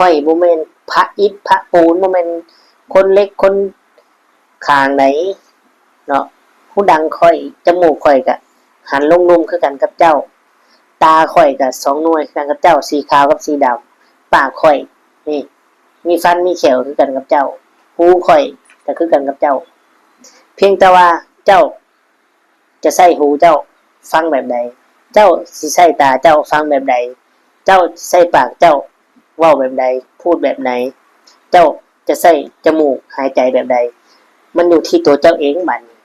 ຂ້ອຍບໍ່ແມ່ນພະອິດພະປູນ ບໍ່ແມ່ນຄົນເຫຼັກຄົນ ຂ້າງໃດເນາະ. ຫູດັງຂ້ອຍ ຈະມູກຂ້ອຍກະຫັນລົງລຸ່ມຄືກັນກັບເຈົ້າ, ຕາຂ້ອຍກະສອງໜ່ວຍຄືກັນກັບເຈົ້າ, ສີຂາວກັບສີດຳ, ປາກຂ້ອຍນີ້ມີຟັນມີແຂ້ວຄືກັນກັບເຈົ້າ, ຫູຂ້ອຍກະຄືກັນກັບເຈົ້າ. ພຽງແຕ່ວ່າເຈົ້າ ຈະໃຊ້ຫູເຈົ້າຟັງແບບໃດ? ເຈົ້າຊິໃຊ້ຕາເຈົ້າຟັງແບບໃດ? ເຈົ້າຊິໃຊ້ປາກເຈົ້າເວົ້າແບບໃດ? ພູດແບບໃດ? ເຈົ້າຈະໃຊ້ຈະມູກຫາຍໃຈແບບໃດ? ມັນຢູ່ທີ່ຕົວເຈົ້າເອງບາດນີ້.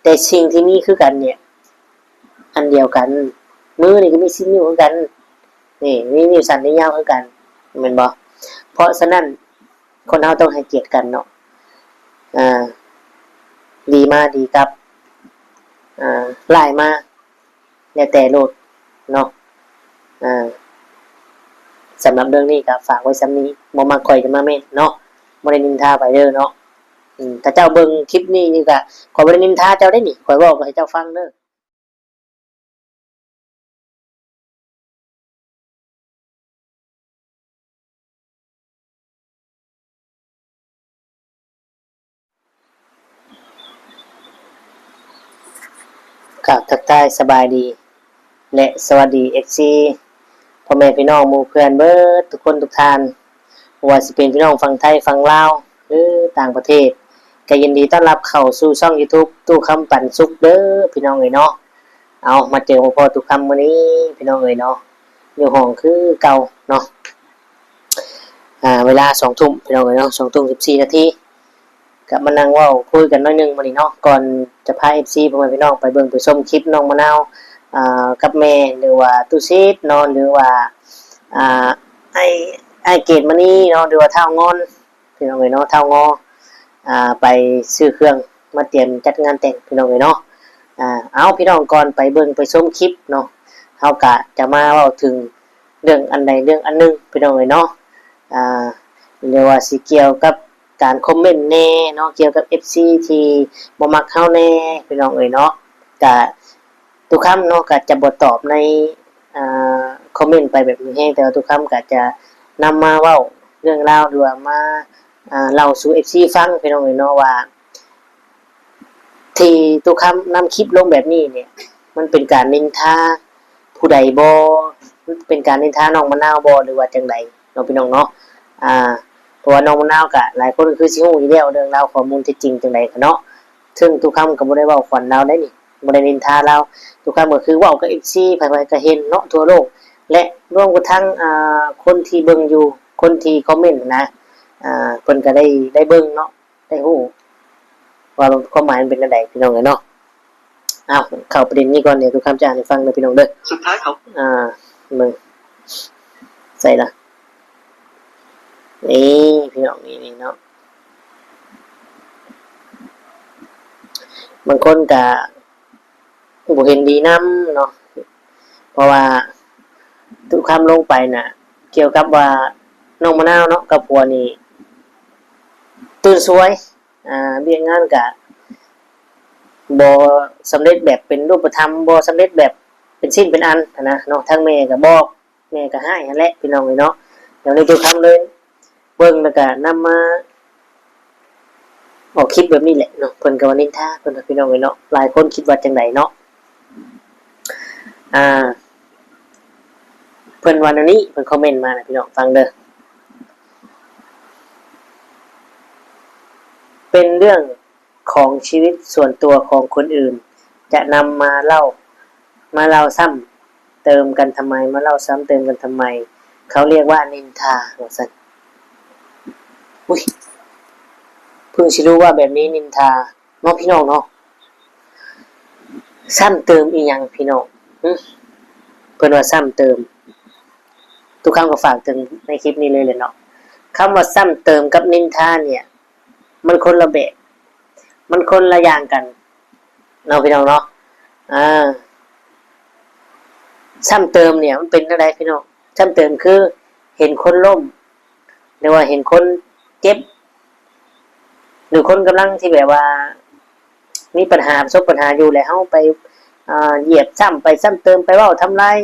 ແຕ່ສິ່ງທີ່ມີຄືກັນເນີ້ຍ ອັນດຽວກັນ, ມືນີ້ກໍມີສິບນິ້ວຄືກັນ, ນີ້ ມີນິ້ວສັ້ນນິ້ວຍາວຄືກັນ ແມ່ນບໍ່? ເພາະສະນັ້ນ ຄົນເຮົາຕ້ອງໃຫ້ກຽດກັນເນາະ. ອ່າ ດີມາດີກັບ ອ່າ ຮ້າຍມາ ແລ້ວແຕ່ໂລດເນາະ. ອ່າ ສຳລັບເລື່ອງນີ້ກໍຝາກໄວ້ສ່ຳນີ້, ບໍ່ມັກຂ້ອຍຈະມາເມັ້ນເນາະ, ບໍ່ໄດ້ນິນທາໃຜເດີເນາະ. ອືມ ຖ້າເຈົ້າເບິ່ງຄລິບນີ້ຢູ່ກໍ ຂ້ອຍບໍ່ໄດ້ນິນທາເຈົ້າເດ້ນີ້, ຂ້ອຍເວົ້າໃຫ້ເຈົ້າຟັງເດີ. ກາບທັກທາຍສະບາຍດີ ແລະ ສະຫວັດດີ ເອັຟຊີ ພໍ່ແມ່ພີ່ນ້ອງໝູ່ເພື່ອນເບິດທຸກຄົນທຸກທ່ານ. ບໍ່ວ່າຊິເປັນພີ່ນ້ອງຝັ່ງໄທ, ຝັ່ງລາວ ຫຼື ຕ່າງປະເທດ, ກໍຍິນດີຕ້ອນຮັບເຂົ້າສູ່ຊ່ອງຢູທູບ ຕູ້ຄຳປັນສຸກເດີພີ່ນ້ອງເອີຍເນາະ. ເອົາ ມາເຈີມາພໍ້ຕູ້ຄຳມື້ນີ້ພີ່ນ້ອງເອີຍເນາະ, ຢູ່ຫ້ອງຄືເກົ່າເນາະ. ອ່າ ເວລາສອງທຸ່ມພີ່ນ້ອງເອີຍເນາະ, ສອງທຸ່ມສິບສີ່ນາທີ. ກໍມານັ່ງເວົ້າຄຸຍກັນໜ້ອຍໜຶ່ງມື້ນີ້ເນາະ, ກ່ອນຈະພາ ເອັຟຊີ ພໍ່ແມ່ພີ່ນ້ອງໄປເບິ່ງໄປຊົມຄລິບນ້ອງມະນາວ ອ່າ ກັບແມ່ ຫຼືວ່າຕູ້ສິດເນາະ ຫຼືວ່າ ອ່າ ອ້າຍ ອ້າຍເກດມະນີເນາະ ຫຼືວ່າທ້າວງອນ ພີ່ນ້ອງເອີຍເນາະ, ທ້າວງອ ອ່າ ໄປຊື້ເຄື່ອງມາຕຽມຈັດງານແຕ່ງ ພີ່ນ້ອງເອີຍເນາະ. ອ່າ ເອົາ ພີ່ນ້ອງ ກ່ອນໄປເບິ່ງໄປຊົມຄລິບເນາະ, ເຮົາກະຈະມາເວົ້າເຖິງເລື່ອງອັນໃດເລື່ອງອັນໜຶ່ງ ພີ່ນ້ອງເອີຍເນາະ. ອ່າ ຫຼືວ່າຊິກ່ຽວກັບ ການຄອມເມັນແດ່ເນາະ ກ່ຽວກັບ ເອັຟຊີ ທີ່ບໍ່ມັກເຮົາແດ່ ພີ່ນ້ອງເອີຍເນາະ. ກະ ຕຸຄຳເນາະ ກະຈະບໍ່ຕອບໃນ ອ່າ ຄອມເມັນໄປແບບຮຸນແຮງ, ແຕ່ວ່າຕຸຄຳກະຈະນຳມາເວົ້າເລື່ອງລາວ ຫຼືວ່າມາ ອ່າ ເລົ່າສູ່ ເອັຟຊີ ຟັງ ພີ່ນ້ອງເອີຍເນາະ ວ່າ ທີ່ຕຸຄຳນຳຄລິບລົງແບບນີ້ນີ້ ມັນເປັນການນິນທາຜູ້ໃດບໍ່? ມັນເປັນການນິນທານ້ອງມະນາວບໍ່ ຫຼືວ່າຈັ່ງໃດເນາະ ພີ່ນ້ອງເນາະ? ອ່າ ເພາະວ່ານ້ອງມະນາວກະຫຼາຍຄົນກໍຄືຊິຮູ້ຢູ່ແລ້ວ ເລື່ອງລາວຂໍ້ມູນເທັດຈິງຈັ່ງໃດກະເນາະ. ເຊິ່ງຕຸຄຳກໍບໍ່ໄດ້ເວົ້າຂວັນລາວໄດ໋ນີ້, ບໍ່ໄດ້ນິນທາລາວ, ຕຸຄຳກໍຄືເວົ້າກັບ ເອັຟຊີ ໃຜໆກໍເຫັນເນາະ ທົ່ວໂລກ ແລະ ລວມກະທັ່ງ ອ່າ ຄົນທີ່ເບິ່ງຢູ່ ຄົນທີ່ຄອມເມັນນະ ອ່າ ເພິ່ນກໍໄດ້ ໄດ້ເບິ່ງເນາະ. ໄດ້ຮູ້ວ່າຄວາມໝາຍມັນເປັນແນວໃດ ພີ່ນ້ອງເອີຍເນາະ. ເອົາ ເຂົ້າປະເດັນນີ້ກ່ອນ ດຽວຕຸຄຳຈະອ່ານໃຫ້ຟັງເດີ ພີ່ນ້ອງເດີ. ສຸດທ້າຍເຂົາ ອ່າ ເບິ່ງ ໃສລະ ນີ້ ພີ່ນ້ອງ ນີ້ ນີ້ເນາະ. ບາງຄົນກະ ບໍ່ເຫັນດີນຳເນາະ ເພາະວ່າຕຸຄຳລົງໄປນະ ກ່ຽວກັບວ່ານ້ອງມະນາວເນາະ ກັບຜົວນີ້ຕື່ນສວຍ ອ່າ ວຽກງານກະບໍ່ສຳເລັດແບບເປັນຮູບປະທຳ ບໍ່ສຳເລັດແບບເປັນຊິ້ນເປັນອັນຫັ້ນນະເນາະ. ທາງແມ່ກະບອກ ແມ່ກໍຮ້າຍຫັ້ນແຫຼະ ພີ່ນ້ອງເອີຍເນາະ. ດຽວນີ້ຕຸຄຳເລີຍເບິ່ງ ແລ້ວກໍນຳມາອອກຄລິບແບບນີ້ແຫຼະເນາະ. ເພິ່ນກໍວ່ານິນທາເພິ່ນວ່າ ພີ່ນ້ອງເອີຍເນາະ, ຫຼາຍຄົນຄິດວ່າຈັ່ງໃດເນາະ? ອ່າ ເພິ່ນວ່າແນວນີ້ ເພິ່ນຄອມເມັນມານະ ພີ່ນ້ອງຟັງເດີ. ເປັນເລື່ອງ ຂອງຊີວິດສ່ວນຕົວຂອງຄົນອື່ນ ຈະນຳມາເລົ່າ ມາເລົ່າຊ້ຳເຕີມກັນທຳໄມ? ມາເລົ່າຊ້ຳເຕີມກັນທຳໄມ? ເຂົາລຽກວ່ານິນທາ ວ່າຊັ້ນ. ອຸ້ຍ ເພິ່ງຊິຮູ້ວ່າແບບນີ້ນິນທາເນາະ ພີ່ນ້ອງເນາະ. ຊ້ຳເຕີມອີ່ຫຍັງ ພີ່ນ້ອງ? ຫຶ? ເພິ່ນວ່າຊ້ຳເຕີມ. ຕຸຄຳກໍຝາກເຖິງໃນຄລິບນີ້ເລີຍແຫຼະເນາະ. ຄຳວ່າຊ້ຳເຕີມກັບນິນທາເນີ້ຍ ມັນຄົນລະແບບ ມັນຄົນລະຢ່າງກັນເນາະ ພີ່ນ້ອງເນາະ. ອ່າ ຊ້ຳເຕີມເນີ້ຍ ມັນເປັນຈັ່ງໃດ ພີ່ນ້ອງ? ຊ້ຳເຕີມຄືເຫັນຄົນລົ້ມ ຫຼືວ່າເຫັນຄົນເຈັບ ຫຼືຄົນກຳລັງທີ່ແບບວ່າມີບັນຫາ ປະສົບບັນຫາຢູ່ ແລ້ວເຮົາໄປ ອ່າ ຢຽບຊ້ຳ ໄປຊ້ຳເຕີມ ໄປເວົ້າທຳລາຍ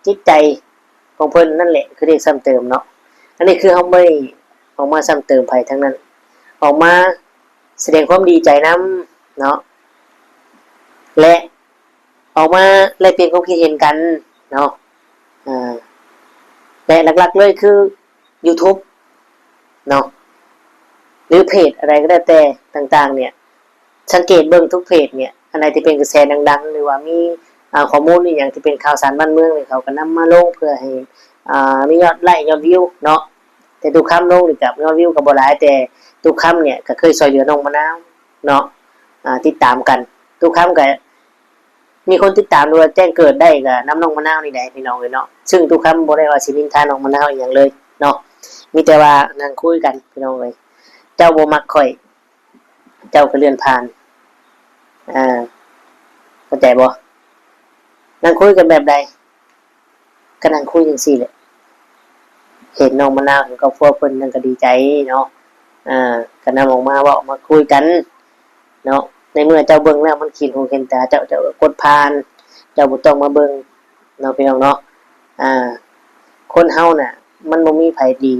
ຈິດໃຈ ຂອງເພິ່ນນັ້ນແຫຼະ ຄືເອີ້ນຊ້ຳເຕີມເນາະ. ອັນນີ້ຄືເຮົາບໍ່ໄດ້ອອກມາຊ້ຳເຕີມໃຜທັງນັ້ນ, ອອກມາສະແດງຄວາມດີໃຈນຳເນາະ ແລະ ອອກມາແລກປ່ຽນຄວາມຄິດເຫັນກັນເນາະ ອາ ແລະ ຫຼັກໆເລີຍຄື YouTube ເນາະ ຫຼື ເພຈອັນໃດກໍແລ້ວແຕ່ຕ່າງໆ ເນ່ຍ ສັງເກດເບິ່ງທຸກເພຈເນ່ຍ ອັນໃດທີ່ເປັນກະແສດັງໆ ຫຼືວ່າມີ ອາ ຂໍ້ມູນອີ່ຫຍັງທີ່ເປັນຂ່າວສານບ້ານເມືອງນີ້ ເຂົາກໍນຳມາລົງເພື່ອໃຫ້ ອາ ມີຍອດໄລຍອດວິວເນາະ. ແຕ່ຕຸຄຳລົງນີ້ກໍຍອດວິວກໍບໍ່ຫຼາຍ ແຕ່ຕຸຄຳເນ່ຍກໍເຄີຍຊ່ວຍເຫຼືອນ້ອງມະນາວເນາະ ອາ ຕິດຕາມກັນ ຕຸຄຳກໍມີຄົນຕິດຕາມ ຫຼືວ່າແຈ້ງເກີດໄດ້ກໍນຳນ້ອງມະນາວນີ້ແຫຼະ ພີ່ນ້ອງເອີຍເນາະ. ຊຶ່ງຕຸຄຳບໍ່ໄດ້ວ່າຊິນິນທານ້ອງມະນາວອີ່ຫຍັງເລີຍເນາະ ມີແຕ່ວ່ານັ່ງຄຸຍກັນ ພີ່ນ້ອງເອີຍ. ເຈົ້າບໍ່ມັກຂ້ອຍ ເຈົ້າກໍເລື່ອນຜ່ານ ອາ ເຂົ້າໃຈບໍ່? ນັ່ງຄຸຍກັນແບບໃດ? ກໍນັ່ງຄຸຍຈັ່ງຊີ້ແຫຼະ ເຫັນນ້ອງມະນາວ ເຫັນຄອບຄົວເພິ່ນ ມັນກໍດີໃຈເນາະ ອາ ກໍນຳອອກມາເວົ້າມາຄຸຍກັນເນາະ. ໃນເມື່ອເຈົ້າເບິ່ງແລ້ວມັນຂີດຫູຂີດຕາເຈົ້າ ເຈົ້າກໍກົດຜ່ານ ເຈົ້າບໍ່ຕ້ອງມາເບິ່ງເນາະ ພີ່ນ້ອງເນາະ. ອາ ຄົນເຮົານະ ມັນບໍ່ມີໃຜດີ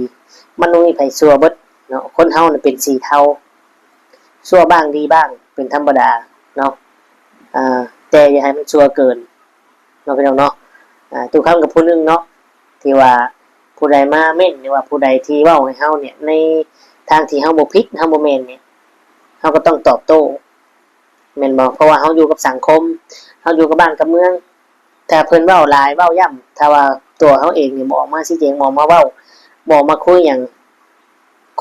ມັນບໍ່ມີໃຜຊົ່ວເບິດເນາະ. ຄົນເຮົານະເປັນສີເທົາ ຊົ່ວບ້າງດີບ້າງເປັນທຳມະດາເນາະ ອາ ແຕ່ຢ່າໃຫ້ມັນຊົ່ວເກີນເນາະ ພີ່ນ້ອງເນາະ. ອາ ຕຸຄຳກັບຜູ້ໜຶ່ງເນາະ ທີ່ວ່າຜູ້ໃດມາເມັ້ນ ຫຼືວ່າຜູ້ໃດທີ່ເວົ້າໃຫ້ເຮົາເນ່ຍ ໃນທາງທີ່ເຮົາບໍ່ຜິດ ເຮົາບໍ່ແມ່ນເນ່ຍ ເຮົາກໍຕ້ອງຕອບໂຕ້ ແມ່ນບໍ່? ເພາະວ່າເຮົາຢູ່ກັບສັງຄົມ ເຮົາຢູ່ກັບບ້ານກັບເມືອງ ຖ້າເພິ່ນເວົ້າຫຼາຍເວົ້າຢ້ຳ ຖ້າວ່າຕົວເຮົາເອງນີ້ບໍ່ອອກມາຊີ້ແຈງ ບໍ່ອອກມາເວົ້າ ບໍ່ອອກມາຄຸຍຫຍັງ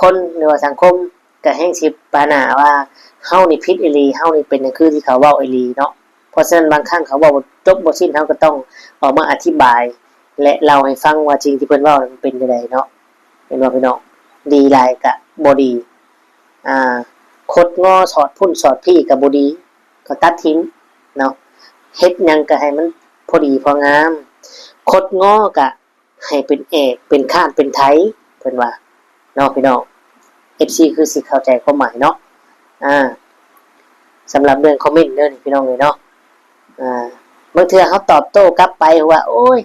ຄົນ ຫຼືວ່າສັງຄົມ ກໍແຮ່ງຊິປາໜ້າວ່າເຮົານີ້ຜິດອີ່ຫຼີ ເຮົານີ້ເປັນຫຍັງຄືທີ່ເຂົາເວົ້າອີ່ຫຼີເນາະ. ເພາະສະນັ້ນບາງຄັ້ງເຂົາເວົ້າບໍ່ຈົບບໍ່ສິ້ນ ເຮົາກໍຕ້ອງອອກມາອະທິບາຍ ແລະ ເລົ່າໃຫ້ຟັງວ່າສິ່ງທີ່ເພິ່ນເວົ້ານັ້ນມັນເປັນຈັ່ງໃດເນາະ ແມ່ນບໍ່ພີ່ນ້ອງ? ດີຫຼາຍກະບໍ່ດີ ອາ ຄົດງໍສອດພຸ້ນສອດພີ້ກະບໍ່ດີ ກໍຕັດຖິ້ມເນາະ. ເຮັດຫຍັງກະໃຫ້ມັນພໍດີພໍງາມ ຄົດງໍກະ ໃຫ້ເປັນແອກ ເປັນຄ້ານ ເປັນໄຖ ເພິ່ນວ່າເນາະ ພີ່ນ້ອງ. ເອັຟຊີ ຄືຊິເຂົ້າໃຈຄວາມໝາຍເນາະ ອາ ສຳລັບເລື່ອງຄອມເມັນເດີນີ້ ພີ່ນ້ອງເອີຍເນາະ. ອາ ບາງເທື່ອເຮົາຕອບໂຕ້ກັບໄປວ່າ ໂອ້ຍ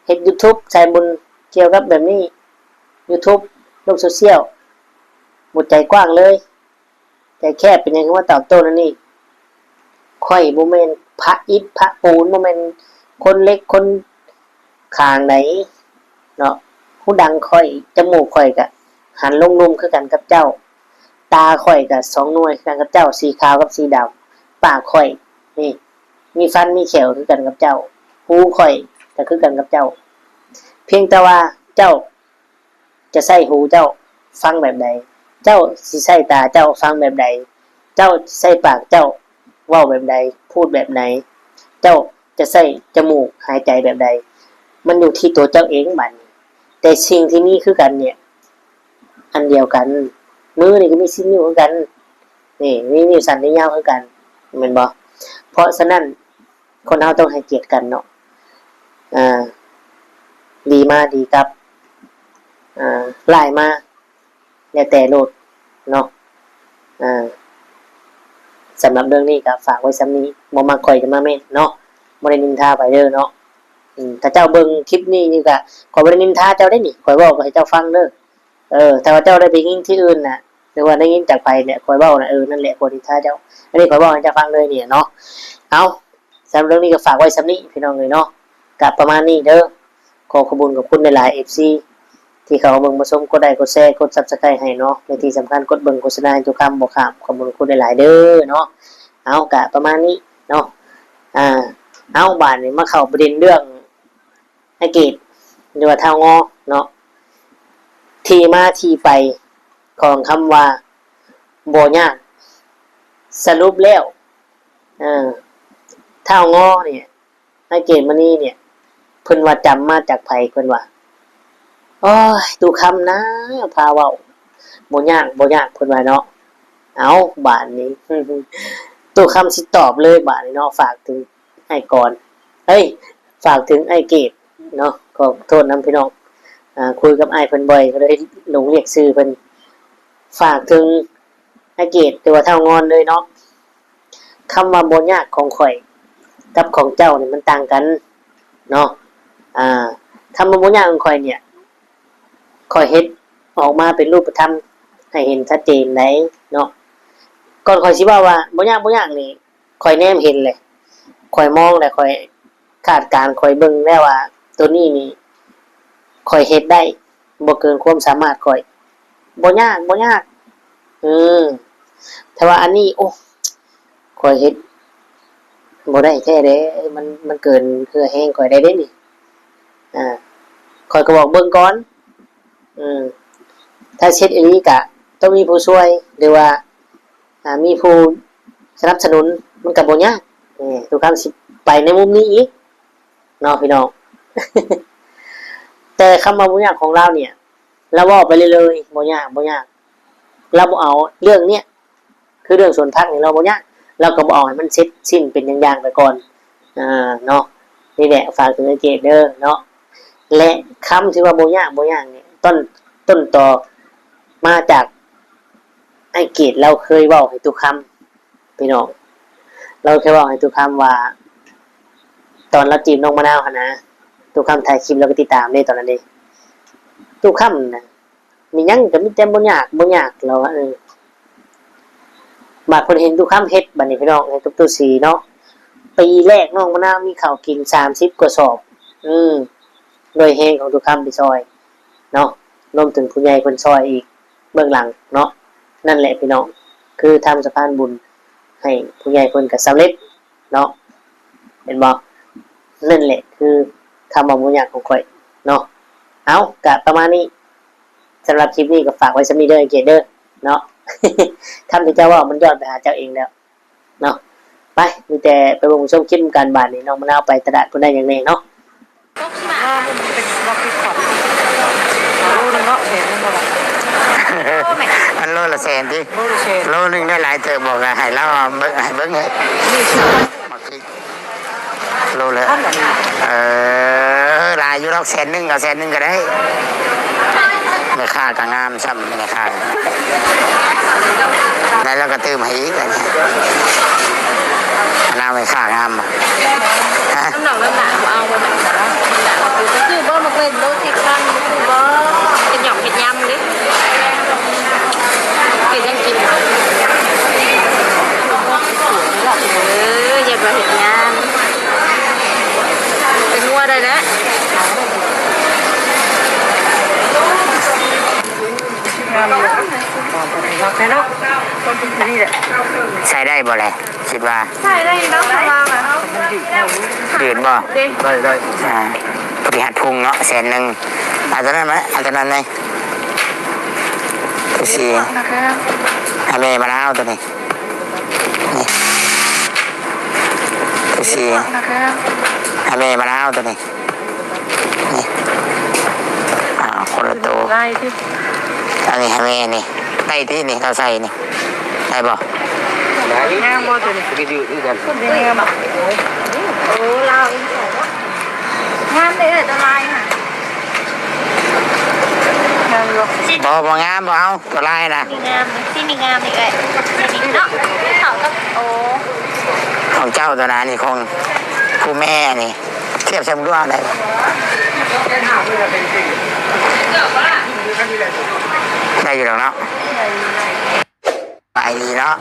ເຮັດຢູທູບສາຍບຸນກ່ຽວກັບແບບນີ້ ຢູທູບ ໂລກໂຊຊຽວ ບໍ່ໃຈກວ້າງເລີຍ. ໃຈແຄບເປັນຫຍັງຄືມາຕອບໂຕ້ແນວນີ້? ຂ້ອຍບໍ່ແມ່ນພະອິດພະປູນ ບໍ່ແມ່ນຄົນເຫຼັກຄົນຂ້າງໃດເນາະ. ຫູດັງຂ້ອຍ ຈະມູກຂ້ອຍກະຫັນລົງລຸ່ມຄືກັນກັບເຈົ້າ, ຕາຂ້ອຍກະສອງໜ່ວຍຄືກັນກັບເຈົ້າ ສີຂາວກັບສີດຳ. ປາກຂ້ອຍນີ້ມີຟັນມີແຂ້ວຄືກັນກັບເຈົ້າ, ຫູຂ້ອຍກະຄືກັນກັບເຈົ້າ. ພຽງແຕ່ວ່າເຈົ້າ ຈະໃຊ້ຫູເຈົ້າຟັງແບບໃດ? ເຈົ້າຊິໃຊ້ຕາເຈົ້າຟັງແບບໃດ? ເຈົ້າຊິໃຊ້ປາກເຈົ້າເວົ້າແບບໃດ? ພູດແບບໃດ? ເຈົ້າຈະໃຊ້ຈະມູກຫາຍໃຈແບບໃດ? ມັນຢູ່ທີ່ຕົວເຈົ້າເອງບາດນີ້. ແຕ່ສິ່ງທີ່ມີຄືກັນເນ່ຍ ອັນດຽວກັນ, ມືນີ້ກໍມີສິບນິ້ວຄືກັນ, ນີ້ ມີນິ້ວສັ້ນນິ້ວຍາວຄືກັນ ແມ່ນບໍ່? ເພາະສະນັ້ນ ຄົນເຮົາຕ້ອງໃຫ້ກຽດກັນເນາະ ອາ ດີມາດີກັບ ອາ ຫຼາຍມາ ແລ້ວແຕ່ໂລດເນາະ. ອາ ສຳລັບເລື່ອງນີ້ກໍຝາກໄວ້ສ່ຳນີ້, ບໍ່ມັກຂ້ອຍຈະມາເມັ້ນເນາະ, ບໍ່ໄດ້ນິນທາໃຜເດີເນາະ. ອືມ ຖ້າເຈົ້າເບິ່ງຄລິບນີ້ນີ້ກໍ ຂ້ອຍບໍ່ໄດ້ນິນທາເຈົ້າເດ້ນີ້, ຂ້ອຍເວົ້າໃຫ້ເຈົ້າຟັງເດີ. ເອີ ຖ້າວ່າເຈົ້າໄດ້ໄປຍິງທີ່ອື່ນນະ ຫຼືວ່າໄດ້ຍິນຈາກໃຜແຫຼະ ຂ້ອຍເວົ້ານະ ເອີ ນັ້ນແຫຼະ ຂ້ອຍນິນທາເຈົ້າ. ອັນນີ້ຂ້ອຍເວົ້າໃຫ້ເຈົ້າຟັງເລີຍນີ້ເນາະ. ເອົາ ສຳລັບເລື່ອງນີ້ກໍຝາກໄວ້ສ່ຳນີ້ພີ່ນ້ອງເອີຍເນາະ, ກະປະມານນີ້ເດີ. ຂໍຂອບຄຸນຂອບຄຸນຫຼາຍໆ ເອັຟຊີ ທີ່ເຂົ້າມາເບິ່ງມາຊົມ, ກົດໄລກົດແຊ ກົດຊັບສະໄຄໃຫ້ເນາະ ແລະ ທີ່ສຳຄັນກົດເບິ່ງໂຄສະນາໃຫ້ຕຸຄຳບໍ່ຂ້າມ. ຂອບຄຸນຫຼາຍໆເດີເນາະ. ເອົາ ກະປະມານນີ້ເນາະ. ອາ ເອົາ ບາດນີ້ມາເຂົ້າປະເດັນເລື່ອງ ອ້າຍເກດ ຫຼືວ່າທ້າວງໍເນາະ, ທີ່ມາທີ່ໄປຂອງຄຳວ່າບໍ່ຍາກ. ສະຫຼຸບແລ້ວ ເອີ ທ້າວງໍນີ້ ອ້າຍເກດມະນີນີ້ ເພິ່ນວ່າຈຳມາຈາກໃຜ? ເພິ່ນວ່າ ໂອ້ຍ ຕຸຄຳນາພາເວົ້າ ບໍ່ຍາກ ບໍ່ຍາກ ເພິ່ນວ່າເນາະ. ເອົາ ບາດນີ້ ຕຸຄຳຊິຕອບເລີຍບາດນີ້ເນາະ, ຝາກເຖິງ ອ້າຍກອນ ເອີຍ ຝາກເຖິງອ້າຍເກດເນາະ. ຂໍໂທດນຳພີ່ນ້ອງ ອາ ຄຸຍກັບອ້າຍເພິ່ນບ່ອຍ ກໍເລີຍຫຼົງລຽກຊື່ເພິ່ນ. ຝາກເຖິງອ້າຍເກດ ຫຼືວ່າທ້າວງອນເລີຍເນາະ, ຄຳວ່າບໍ່ຍາກຂອງຂ້ອຍກັບຂອງເຈົ້ານີ້ມັນຕ່າງກັນເນາະ. ອາ ຄຳວ່າບໍ່ຍາກຂອງຂ້ອຍນີ້ ຂ້ອຍເຮັດອອກມາເປັນຮູບປະທຳໃຫ້ເຫັນຊັດເຈນໃດເນາະ. ກ່ອນຂ້ອຍຊິເວົ້າວ່າບໍ່ຍາກ ບໍ່ຍາກນີ້ ຂ້ອຍແນມເຫັນແຫຼະ ຂ້ອຍມອງແລ້ວ ຂ້ອຍຄາດການ ຂ້ອຍເບິ່ງແລ້ວວ່າ ໂຕນີ້ນີ້ຂ້ອຍເຮັດໄດ້ ບໍ່ເກີນຄວາມສາມາດຂ້ອຍ ບໍ່ຍາກ ບໍ່ຍາກ. ເອີ ແຕ່ວ່າອັນນີ້ ໂອ້ ຂ້ອຍເຮັດບໍ່ໄດ້ແທ້ເດ້ ມັນ ມັນເກີນເຫື່ອແຮງຂ້ອຍໄດ້ເດ້ນີ້. ອາ ຂ້ອຍກໍບອກເບິ່ງກ່ອນ ອືມ ຖ້າເຮັດອີ່ຫຼີກະຕ້ອງມີຜູ້ຊ່ວຍ ຫຼືວ່າ ອາ ມີຜູ້ສະໜັບສະໜູນ ມັນກະບໍ່ຍາກ. ເອີ ທຸກຄຳຊິໄປໃນມຸມນີ້ອີກເນາະພີ່ນ້ອງ. ແຕ່ຄຳວ່າບໍ່ຍາກຂອງລາວນີ້ ລາວເວົ້າໄປເລື້ອຍໆ ບໍ່ຍາກ ບໍ່ຍາກ ລາວບໍ່ເອົາເລື່ອງເນີ້ຍ ຄືເລື່ອງສວນຜັກນີ້ລາວບໍ່ຍາກ ລາວກໍບໍ່ເອົາໃຫ້ມັນເສັດສິ້ນເປັນຢ່າງໆໄປກ່ອນ ອາ ເນາະ. ນີ້ແຫຼະ ຝາກເຕືອນອ້າຍເກດເດີເນາະ. ແລະ ຄຳທີ່ວ່າບໍ່ຍາກ ບໍ່ຍາກນີ້ ຕົ້ນ ຕົ້ນຕໍມາຈາກອ້າຍເກດລາວເຄີຍເວົ້າໃຫ້ຕຸຄຳ ພີ່ນ້ອງ. ລາວເຄີຍເວົ້າໃຫ້ຕຸຄຳວ່າ ຕອນລາວຈີບນ້ອງມະນາວຫັ້ນນະ ຕຸຄຳຖ່າຍຄລິບລາວກໍຕິດຕາມເດ້ຕອນນັ້ນເດ້ ຕຸຄຳນະ ມີຫຍັງກໍມີແຕ່ບໍ່ຍາກ ບໍ່ຍາກ ລາວວ່າ ເອີ ບາດເພິ່ນເຫັນຕຸຄຳເຮັດ ບາດນີ້ພີ່ນ້ອງ ເຮັດກັບຕຸສີເນາະ ປີແລກນ້ອງມະນາວມີເຂົ້າກິນສາມສິບກວ່າສອບ ອືມ ດ້ວຍແຮງຂອງຕຸຄຳໄປຊ່ອຍເນາະ ລວມເຖິງຜູ້ໃຫຍ່ເພິ່ນຊ່ອຍອີກເບື້ອງຫຼັງເນາະ. ນັ້ນແຫຼະພີ່ນ້ອງ ຄືທຳສະພານບຸນໃຫ້ຜູ້ໃຫຍ່ເພິ່ນກໍສຳເລັດ ເນາະ ເຫັນບໍ່? ນັ້ນແຫຼະຄືຄຳເວົ້າບໍ່ຍາກຂອງຂ້ອຍເນາະ. ເອົາ ກະປະມານນີ້ ສຳລັບຄລິບນີ້ກໍຝາກໄວ້ສ່ຳນີ້ເດີ ເກດເດີເນາະ. ຄຳທີ່ເຈົ້າເວົ້າມັນຍ້ອນໄປຫາເຈົ້າເອງແລ້ວເນາະ. ໄປ ມີແຕ່ໄປເບິ່ງໄປຊົມຄລິບນຳກັນ. ບາດນີ້ນ້ອງມະນາວໄປຕະຫຼາດເພິ່ນໄດ້ຫຍັງແດ່ເນາະ? ໂລໜຶ່ງເນາະ ແສນໜຶ່ງບໍ່ລະ? ມັນໂລລະແສນຕິ? ໂລລະແສນ ໂລໜຶ່ງໄດ້ຫຼາຍເຕີບບໍ່? ກໍໃຫ້ລາວເບິ່ງ ໃຫ້ເບິ່ງເລີຍ ໝາກພິກ ໂລເລີຍ ເອີ ຫຼາຍຢູ່ດອກ ແສນໜຶ່ງ ເອົາແສນໜຶ່ງກໍໄດ້. ແມ່ຄ້າກໍງາມຊ້ຳ ແມ່ຄ້າ ໄດ້ແລ້ວກໍຕື່ມໃຫ້ອີກ ອັນນີ້ ອັນນັ້ນແມ່ຄ້າງາມ ຮະ? ນ້ຳໜັກນ້ຳໜາບໍ່ເອົາບໍ່? ຊື້ບໍ່? ໝາກເລັ່ນໂລສິບພັນ ຊື້ບໍ່? ເຮັດຫຍັງ ເຮັດຍຳເດ້ ເຮັດຫຍັງກິນ? ເອີ ຢ່າວ່າເຮັດງານ ເປັນງົວໄດ້ແລ້ວ. ງາມຢູ່ ມັກແທ້ເນາະ ອັນນີ້ແຫຼະ ໃສ່ໄດ້ບໍ່ແລະ? ຄິດວ່າໃສ່ໄດ້ຢູ່ເນາະ ເພາະວ່າແບບ ຢືດບໍ່? ເດ້ ໄດ້ ໄດ້ ອ່າ ບໍລິຫານພຸງເນາະ ແສນໜຶ່ງ ເອົາຕົວນັ້ນມາ ເອົາຕົວນັ້ນເລີຍ ຕົວສີ ໃຫ້ແມ່ມາລາວຕົວນີ້ ນີ້ ຕົວສີ ໃຫ້ແມ່ມາລາວຕົວນີ້. ນີ້ ອ່າ ຄົນລະໂຕ ລາຍຕິ ອັນນີ້ໃຫ້ແມ່ນີ້ ໄດ້ຕິນີ້ ເຮົາໃສ່ນີ້ ໄດ້ບໍ່? ໄດ້ ງາມບໍ່ຕົວນີ້? ກໍຢືດຄືກັນ ງາມ ໂອ້ ລາວອີກ ງາມເດ້ເອີຍ ຕົວລາຍຫັ້ນ ງາມຢູ່ ບໍ່ ບໍ່ງາມ ບໍ່ເອົາ ຕົວລາຍນະ ນີ້ງາມ ສີນີ້ງາມນີ້ເອີຍ ສີນີ້ເນາະ ເຂົ້າກັບ ໂອ້ ຂອງເຈົ້າຕົວນັ້ນ ນີ້ຂອງຜູ້ແມ່ນີ້. ທຽບໃສ່ເບິ່ງດູ ໄດ້ບໍ່? ໄດ້ຢູ່ດອກເນາະ ໄດ້ຢູ່ ສະບາຍດີເນາະ.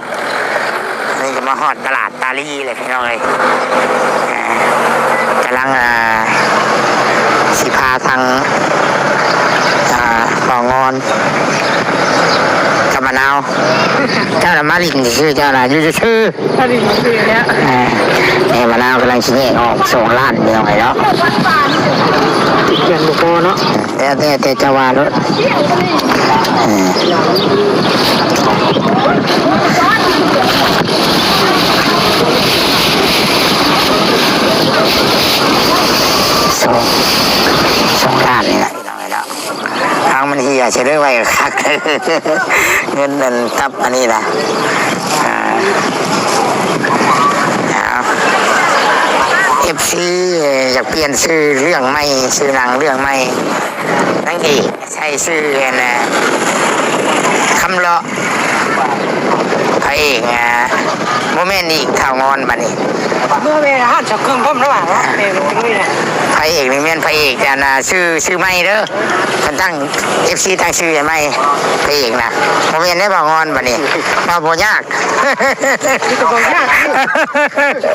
ອັນນີ້ກໍມາຮອດຕະຫຼາດຕາລີແລ້ວພີ່ນ້ອງເອີຍ ອ່າ ກຳລັງ ອ່າ ຊິພາທາງ ອ່າ ບ່າວງອນກັບມະນາວ ເຈົ້ານະມາຫຼິ້ນຊື່ໆ ເຈົ້ານະຢູ່ຊື່ໆ ພໍດີຊື່ແລ້ວ ອ່າ ແມ່ມະນາວກຳລັງຊິແຍກອອກສອງລ້ານ ພີ່ນ້ອງເອີຍເນາະ ຍັງບໍ່ພໍເນາະ ແຕ່ ແຕ່ ແຕ່ເຈົ້າວ່າໂລດ ເອີ ສອງ ສອງລ້ານນີ້ແຫຼະ ພີ່ນ້ອງເອີຍເນາະ. ທາງມັນເຫ່ຍຊິໄດ້ໄວ້ຄັກ ເງິນນັ້ນຕັບອັນນີ້ນະ ອ່າ ເອົາ ເອັຟຊີ ຢາກປ່ຽນຊື່ເລື່ອງໃໝ່ ຊື່ໜັງເລື່ອງໃໝ່ ນາງເອກໃສ່ຊື່ອັນນ່າ ຄຳເລາະ ພະເອກ ອ່າ ບໍ່ແມ່ນອີກ ທ້າວງອນບາດນີ້ ບໍ່ແມ່ນ ຮ້ານສາວເຄື່ອງພ້ອມແລ້ວວ່າ ແມ່ນ ເປັນນີ້ແຫຼະ ພະເອກນີ້ແມ່ນພະເອກ ອັນນ່າ ຊື່ ຊື່ໃໝ່ເດີ ເພິ່ນຕັ້ງ ເອັຟຊີ ຕັ້ງຊື່ໃໝ່ ພະເອກນະ ບໍ່ແມ່ນເດ້ ບ່າວງອນບາດນີ້ ວ່າບໍ່ຍາກ ມີແຕ່ບໍ່ຍາກ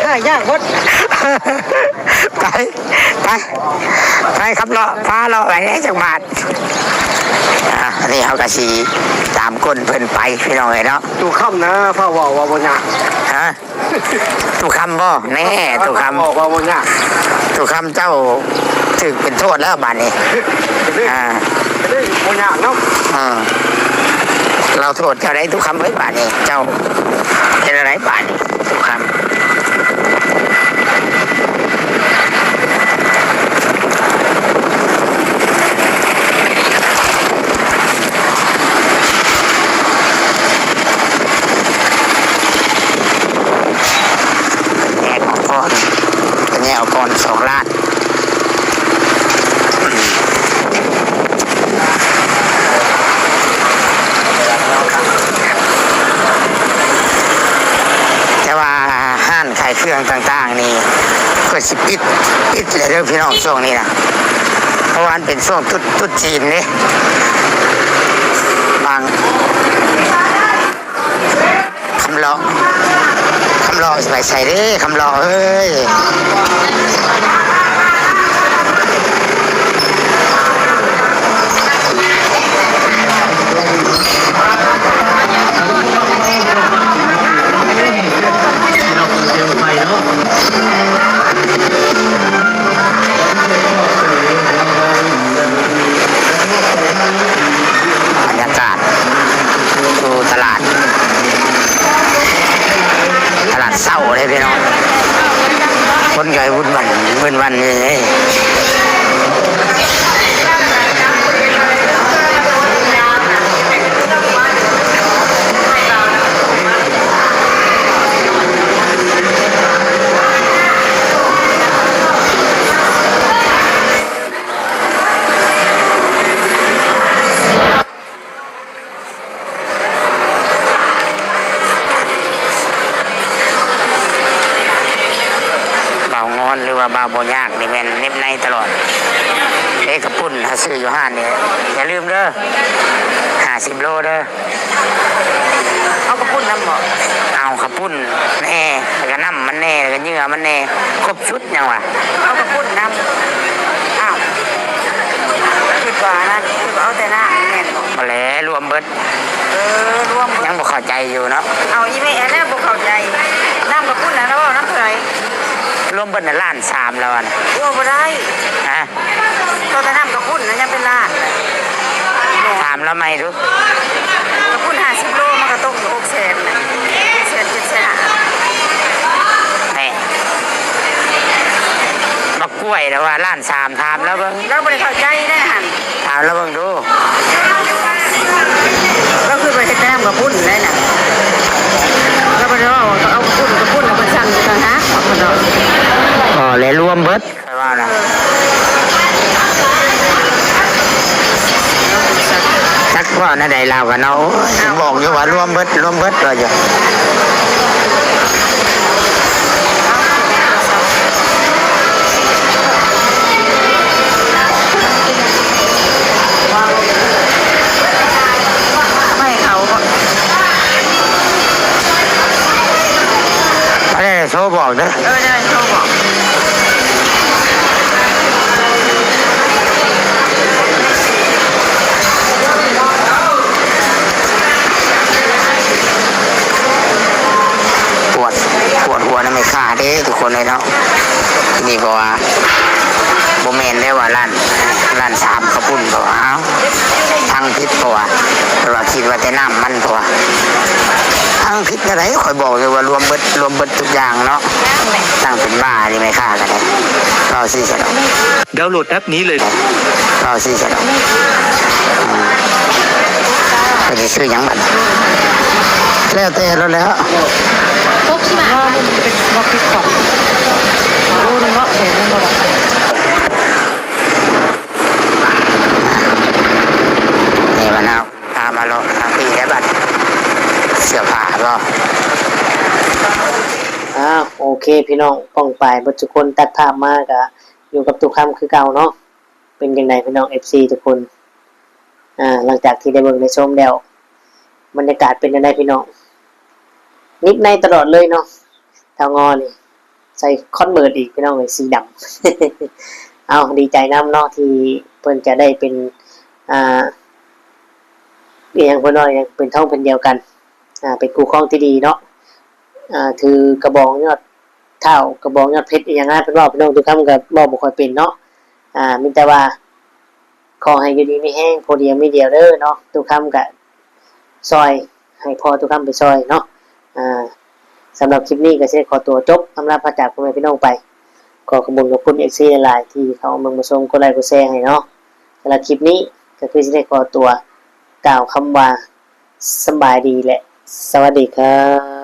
ຖ້າຍາກໝົດ ໄປ ໄປ ໄປຂັບເລາະ ພາເລາະໄປແດ່ຈັກບາດ. ອ່າ ອັນນີ້ເຮົາກະຊິຕາມກົ້ນເພິ່ນໄປພີ່ນ້ອງເອີຍເນາະ. ຕູ້ຄຳນະ ພາເວົ້າວ່າບໍ່ຍາກ. ຮະ? ຕູ້ຄຳບໍ່? ແນ່ ຕູ້ຄຳ ບອກວ່າບໍ່ຍາກ. ຕູ້ຄຳເຈົ້າຖືກເປັນໂທດແລ້ວບາດນີ້. ອ່າ ບໍ່ຍາກເນາະ. ເອີ ລາວໂທດເຈົ້າໄດ໋ ຕູ້ຄຳເອີຍ ບາດນີ້ເຈົ້າເຮັດແນວໃດບາດນີ້? ແຍກອອກກ່ອນ ແຍກອອກກ່ອນສອງລ້ານ. ແຕ່ວ່າຮ້ານຂາຍເຄື່ອງຕ່າງໆນີ້ ເພິ່ນຊິປິດ ປິດແລ້ວເດີພີ່ນ້ອງ ຊ່ວງນີ້ນະ ເພາະວ່າມັນເປັນຊ່ວງຕຸດ ຕຸດຈີນເດ້ ບາງ ຄຳເລາະ ຄຳເລາະຊິໄປໃສເດ້ ຄຳເລາະເອີຍ. ບັນຍາກາດຢູ່ຕະຫຼາດ ຕະຫຼາດເຊົ້າເດ້ພີ່ນ້ອງ ຄົນກະວຸ່ນວາຍ ວຸ່ນວາຍເລີຍ. ບ່າວງອນ ຫຼືວ່າບ່າວບໍ່ຍາກນີ້ແມ່ນເນັບໃນຕະຫຼອດເດ້. ເຂົ້າປຸ້ນເຮົາຊື້ຢູ່ຮ້ານນີ້ ຢ່າລືມເດີ ຫ້າສິບໂລເດີ. ເອົາເຂົ້າປຸ້ນນຳບໍ່? ເອົາເຂົ້າປຸ້ນແນ່ ແລ້ວກະນ້ຳມັນແນ່ ແລ້ວກະເຫຍື່ອມັນແນ່ ຄົບຊຸດ. ຍັງວ່າ ເອົາເຂົ້າປຸ້ນນຳ. ອ້າວ ຄິດວ່ານັ້ນ ຄິດວ່າເອົາແຕ່ນ້ຳແມ່ນບໍ່? ບໍ່ແຫຼະ ລວມເບິດ. ເອີ ລວມເບິດ ຍັງບໍ່ເຂົ້າໃຈຢູ່ເນາະ. ເອົາ ອີ່ແມ່ແລ້ວບໍ່ເຂົ້າໃຈ ນ້ຳເຂົ້າປຸ້ນນະ ລາວເວົ້ານຳເທົ່າໃດ? ລວມເບິດນະ ລ້ານສາມແລ້ວນະ. ໂອ້ ບໍ່ໄດ້. ຮະ? ເຂົ້າແຕ່ນ້ຳເຂົ້າປຸ້ນນະ ຍັງເປັນລ້ານ. ຖາມລາວໃໝ່ດູ. ເຂົ້າປຸ້ນຫ້າສິບໂລ ມັນກະຕົກຢູ່ຫົກແສນນະ ຫົກແສນ ເຈັດແສນ. ແນ່ ບັກກ້ວຍລະວ່າລ້ານສາມ ຖາມລາວເບິ່ງ. ລາວບໍ່ໄດ້ເຂົ້າໃຈໄດ໋ຫັ້ນ ຖາມລາວເບິ່ງດູ. ລາວຄືວ່າເຮັດແຕ່ນ້ຳເຂົ້າປຸ້ນໄດ໋ນະ ລາວບໍ່ໄດ້ເວົ້າວ່າເອົາເຂົ້າປຸ້ນ ເຂົ້າປຸ້ນລະເພິ່ນສັ່ງຕ່າງຫາກເນາະ. ອໍ ແລະລວມເບິດ. ຂ້ອຍວ່ານະ ຈັກເວົ້າແນວໃດລາວກະເນາະ. ໂອ້ຍ ບອກຢູ່ວ່າລວມເບິດ ລວມເບິດວ່າຢູ່. ໂທບອກເດີ. ເອີ ໄດ້ ໂທບອກ. ປວດ ປວດຫົວນຳແມ່ຄ້າເດ້ທຸກຄົນເອີຍເນາະ. ນີ້ເພາະວ່າບໍ່ແມ່ນເດ້ວ່າລ້ານ ລ້ານສາມເຂົ້າປຸ້ນ ເພາະວ່າ ເອົ້າ ຟັງຜິດ ເພາະວ່າ ເພາະວ່າຄິດວ່າແຕ່ນ້ຳມັນ ເພາະວ່າຟັງຜິດແນວໃດ. ຂ້ອຍບອກຢູ່ວ່າລວມເບິດ ລວມເບິດທຸກຢ່າງເນາະ. ຊ່າງເປັນບ້ານີ້ແມ່ຄ້າກະໄດ້ ເວົ້າຊື່ຊະດອກ. ດາວໂຫຼດແອັບນີ້ເລີຍ ເວົ້າຊື່ຊະດອກ. ເພິ່ນຊິຊື້ຫຍັງບັດ ແລ້ວແຕ່ລາວແລ້ວ. ນີ້ວ່ານາວ ພາມາເລາະທາງພີ້ແລ້ວບັດ. ເສື້ອຜ້າເນາະ. ອ້າວ ໂອເຄພີ່ນ້ອງປ້ອງປາຍເບິດທຸກຄົນ ຕັດພາບມາກະຢູ່ກັບຕຸຄຳຄືເກົ່າເນາະ. ເປັນຈັ່ງໃດພີ່ນ້ອງ ເອັຟຊີ ທຸກຄົນ ອ່າ ຫຼັງຈາກທີ່ໄດ້ເບິ່ງໄດ້ຊົມແລ້ວ ບັນຍາກາດເປັນຈັ່ງໃດພີ່ນ້ອງ? ໜິບໃນຕະຫຼອດເລີຍເນາະ ທ້າວງໍນີ້ ໃສ່ຄອນເວີດອີກພີ່ນ້ອງເອີຍ ສີດຳ. ເອົາ ດີໃຈນຳເນາະ ທີ່ເພິ່ນຈະໄດ້ເປັນ ອ່າ ອີຫຍັງເພິ່ນວ່າ ເປັນທ້ອງເປັນດຽວກັນ ອ່າ ເປັນຄູ່ຄອງທີ່ດີເນາະ. ອ່າ ຖືກະບອງຍອດທ້າວ ກະບອງຍອດເພັດ ອີຫຍັງຫັ້ນເພິ່ນເວົ້າ ພີ່ນ້ອງຕຸຄຳກະເວົ້າບໍ່ຄ່ອຍເປັນເນາະ. ອ່າ ມີແຕ່ວ່າ ຂໍໃຫ້ຢູ່ດີມີແຮງ ຜູ້ດຽວມີດຽວເດີເນາະ. ຕຸຄຳກະຊ່ອຍ ໃຫ້ພໍ່ຕຸຄຳໄປຊ່ອຍເນາະ. ອ່າ ສຳລັບຄລິບນີ້ກະຊິໄດ້ຂໍຕົວຈົບ ອຳລາພາຈາກພໍ່ແມ່ພີ່ນ້ອງໄປ. ຂໍຂອບຄຸນຂອບຄຸນ ເອັຟຊີ ຫຼາຍໆ ທີ່ເຂົ້າມາເບິ່ງມາຊົມ ກົດໄລກົດແຊໃຫ້ເນາະ. ສຳລັບຄລິບນີ້ກະຄືຊິໄດ້ຂໍຕົວກ່າວຄຳວ່າ ສະບາຍດີ ແລະ ສະຫວັດດີຄັບ.